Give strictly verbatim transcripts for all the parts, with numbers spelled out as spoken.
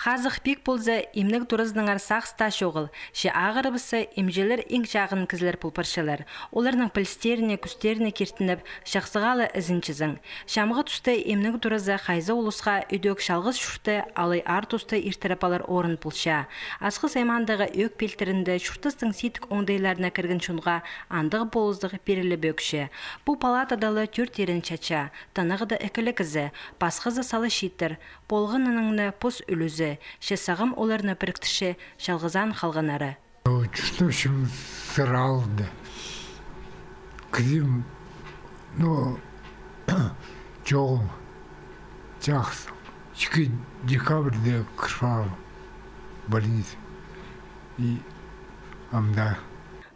Хазых пик полза, имнег туразынаңар сағыс таа чоғыл. Че ағырыбысса, имҷілер иң чағын кізілер пол парчалар. Оларның пілістеріне, кӱстеріне киртініп, чахсыға ла ізінчезің. Чамғы туста имнег туразы хайзы улусха ідӧк чалғыс чуртты алай аар тусты иртіріп алар орын полча. Асхыс аймаандағы Ӧӧк пилтірінде чуртастың сидік оңдайларына кірген чонға андағ полызығ пиріліп ӧкче. Пу палатада ла тӧрт ирен чатча, танығда ікілі кізі, пасхазы сала чииттер, полғанының на пос ӱлӱзі, че сағам оларны піріктірче чалғызаан халғаннары. Чуртапчам сыралды. Кізім, ну, чоғыл, чахсы. Ікі декабрьде кіріп алғам больница. И амда.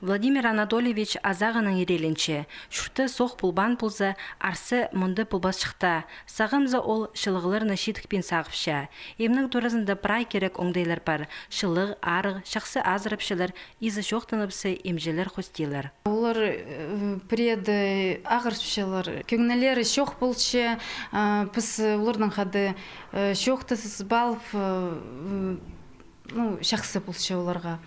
Владимир Анатольевич азағының ирееленче, чурты сох полбаан полза, арса мында полбасчых таа. Сағамза ол чылығларны чидікпин сағыпча. Имнег туразында прай кирек оңдайлар пар: чылығ, арығ, чахсы азырапчалар, изі чоохтаныбысса, имҷілер хостирлар. Олар, э, пірееде ағырыпчалар, кӧңнілері чох полча, а, піс оларнаң хада, э, чоохтасып алып, э, ну, чахсы полча оларға.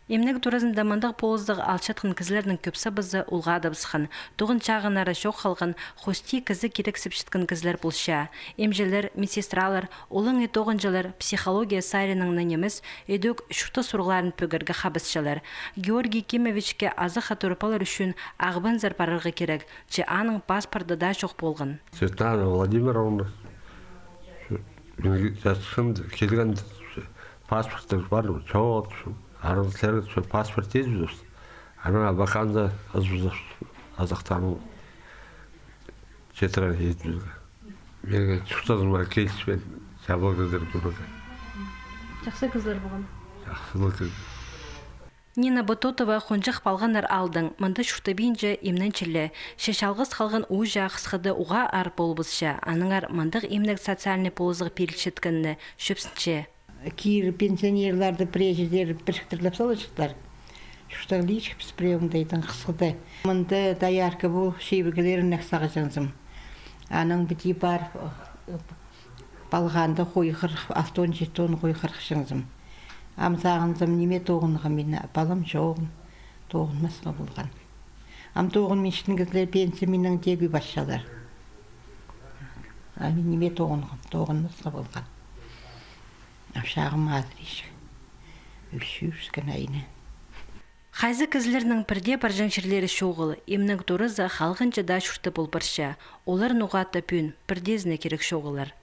Имнег туразында мындағ полызығ алчатхан кізілернің кӧп сабазы улғадыбысхан. Тоғын чағыннары чох халған, хости кізі кирексіпчеткен кізілер полча. Имҷілер, медсестралар, олаңай тоғынҷылар психология саринаң на нимес, ідӧк чуртас сурығларын пӧгерге хабысчалар. Георгий Кимовичке азахха турып алар ӱчӱн Ағбанзар парарға кирек, че аның паспорты даа чох полған. Светлана Владимировна, мин чатханда, килгенде, паспорттар пар, чоғыл, арғын сірерге паспорт тізіп, анаң абаханда азып, азахтаның четірен ет бізге. Меге чуртазыма киліспеен, чабылғызар турады. Чахсы кізілер полған. Чахсылығ кізі. Нина Бытотова хонҷых палғаннар алдаң мында чуртабинча имненчеле. Че чалғыс халған ууҷа хысхыда уғаа аар полыбысча, аннаңар мындағ имнег социальный полызығ пирілчеткеніне чӧпсінче. Кир пенсионерларды пірее чирдер піріктіріп салчатханнар. Чуртағ личкібіс пірее оңдайдаң хысхыда. Мында доярка пол, чибіргілерін ӧк сағынчаңзым. Анаң піди парып, палғанда хой хырых, алты он, читі он хой хырыхчаңзым. Ам сағынзам, ниме тоғынарға, мин палам чоғыл, тоғынмасха полған. Ам тоғынминчатхан кізілер пенсия минең тее кӧп алчалар. А мин ниме тоғынарға, тоғынмасха полған. Ам чағым азыричча. Ӱлчӱ ӱрескен айна. Хайзы кізілернің пірдее парҷаң чирлері чоғыл, имнег туразы халғанҷы даа чуртап пол парча. Олар ноға-да пӱӱн пірдеезіне кирек чоғыллар.